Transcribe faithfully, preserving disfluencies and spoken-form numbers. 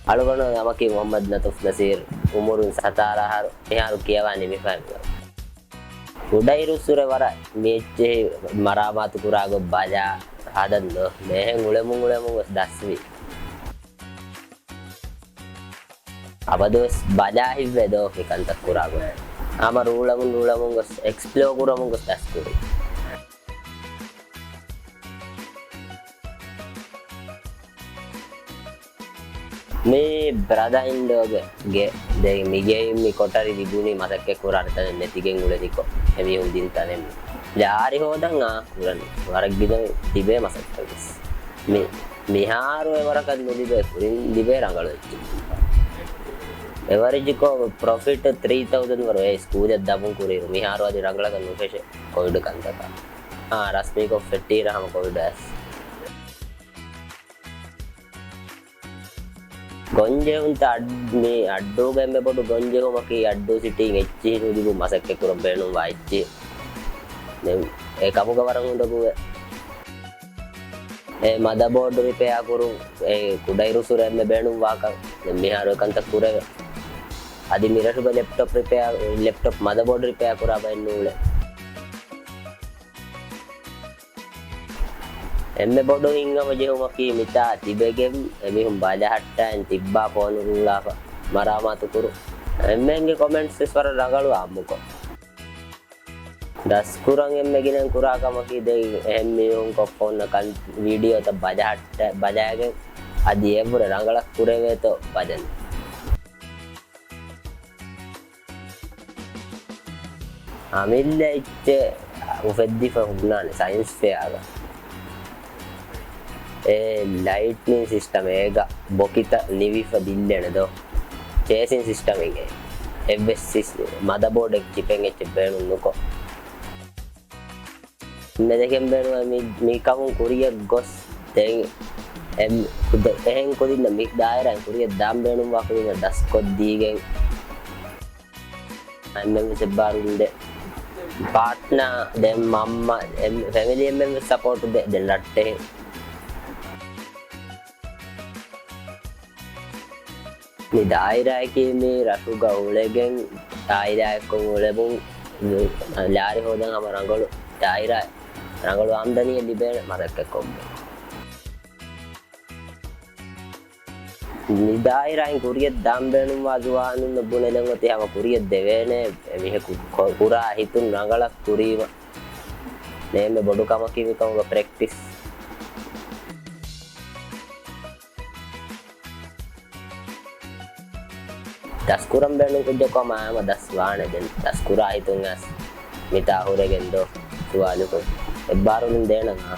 އަޅުގަނޑު ނަމަކީ މުޙައްމަދު ނަތުފް ނަސީރު، އުމުރުން ސަތާރަ އަހަރު، މިހާރު ކިޔަވާ ނިމިފައި މިވަނީ. ކުޑައިރުއްސުރެ ވަރަށް މި އެއްޗެހި މަރާމާތު ކުރާ ގޮތް ބަލާ ހަދަން ދޯ. މިހެން އުޅެމުން އުޅެމުން ގޮސް ދަސްވީ. އަބަދުވެސް ބަލާ ހިތްވޭ ދޯ މި ކަންތައް ކުރާ ގޮތް. ހަމަ ރޫޅަމުން ރޫޅަމުން ގޮސް އެކްސްޕްލޯ ކުރަމުން ގޮސް ދަސްކުރީ. މި ބްރަދަ އިން ލޯގެ ގެ. ދެން މިގެއިން މި ކޮޓަރި ލިބުނީ މަސައްކަތް ކުރާނެ ތަނެއް ނެތިގެން އުޅެނިކޮށް. އެމީހުން ދިން ތަނެއް މި. ލާރި ހޯދަން އާ ކުރަނީ. ވަރަށް ގިނަ ތިބޭ މަސައްކަތް ވެސް. މި، މިހާރު އެވަރަކަށް ނުލިބޭ، ކުރިން ލިބޭ ރަނގަޅު އެއްޗެއް. އެވަރެޖްކޮށް ޕްރޮފިޓް ތްރީ ތައުސަންޑް ވަރު އެ ސްކޫލަށް ދަބުން ކުރިއިރު. މިހާރު އަދި ރަނގަޅަކަށް ނުފެށޭ ކޮވިޑް ކަންތަކާ. އާ، ރަސްމީކޮށް ފެއްޓީރަ ހަމަ ކޮވިޑް އައިސް. ގޮންޖެހުންތައް އަޑް-، މި އައްޑޫގަ އެންމެ ބޮޑު ގޮންޖެހުމަކީ އައްޑޫ ސިޓީން އެއްޗިހި ނުލިބުން މަސައްކަތް ކުރަން ބޭނުންވާ އެއްޗިހި. ދެން އެ ކަމުގަ ވަރަށް އުނދަގޫވޭ. އެ މަދަބޯޑް ރިޕެއާ ކުރުން އެ ކުޑައިރުއްސުރެ އެންމެ ބޭނުންވާކަން. ދެން މިހާރު އެ ކަންތައް ކުރެވޭ. އަދި މިރަށުގަ ލެޕްޓޮޕް ރިޕެއާ، ލެޕްޓޮޕް މަދަބޯޑް ރިޕެއާ ކުރާ ބައެއް ނޫޅޭ. އެންމެ ބޮޑު ހިތްހަމަޖެހުމަކީ މިތާ ތިބެގެން އެމީހުން ބަލަހައްޓައިން ތިއްބާ ފޯނު ރޫޅާފަ މަރާމާތު ކުރުން. އެންމެންގެ ކޮމެންޓްސް ވެސް ވަރަށް ރަނގަޅު އާއްމުކޮށް. ދަސްކުރަން އެންމެ ގިނައިން ކުރާ ކަމަކީ ދެން އެހެން މީހުން ކޮށްފަ އޮންނަ ކަން ވީޑިއޯތައް ބަލަހައްޓަ-، ބަލައިގެން އަދި އެއަށްވުރެ ރަނގަޅަށް ކުރެވޭތޯ ބަލަން. އަމިއްލަ އެއްޗެއް އުފެއްދިފަ ހުންނާނެ ސައިންސް ފެއާގަ. އެ ލައިޓްނިން ސިސްޓަމް އޭގަ ބޮކިތައް ނިވިފަ ދިއްލޭނެ ދޯ. ޗޭސިން ސިސްޓަމް އިނގޭ. އެއްވެސް ސިސް-، މަދަބޯޑެއް ޗިޕެއް އެއްޗެއް ބޭނުން ނުކޮށް. މެދެކެން ބޭނުން މި، މިކަމުން ކުރިޔަށް ގޮސް ދެން އެ-، ކުދަ-، އެހެން ކުދިންނަށް މި ދާއިރާއިން ކުރިޔަށް ދާން ބޭނުންވާ ކުދިންނަށް ދަސްކޮށްދީގެން އެންމެންވެސް އެއްބާރުލުން ދޭ. ޕާޓްނާ ދެން މަންމަ އެން-، ފެމިލީ އެންމެންވެސް ސަޕޯޓު ދޭ. ދެން ރައްޓެހި. މި ދާއިރާއަކީ މި ރަށުގަ އުޅެގެން ދާއިރާއެއްކޮށް އުޅެމުން ލާރި ހޯދަން ހަމަ ރަނގަޅު ދާއިރާ، ރަނގަޅު އާމްދަނީއެއް ލިބޭނެ މަސައްކަތްކޮށްގެން. މި ދާއިރާއިން ކުރިޔަށް ދާން ބޭނުންވާ ޒުވާނުންނަށް ބުނެލަން އޮތީ ހަމަ ކުރިޔަށް ދެވޭނެ މީހަކު ކުރާ ހިތުން ރަނގަޅަށް ކުރީމަ. ނޭމެ ބޮޑު ކަމަކީ މިކަމުގަ ޕްރެކްޓިސް. ދަސްކުރަން ބޭނުން ކުއްޖަކު ހަމަ އާމަ ދަސް ވާނެ. ދެން ދަސްކުރާ ހިތުން އަސް މިތާ ހުރެގެން ދޯ ސުވާލުކޮށް އެއްބާރުލުން ދޭނަން އާ.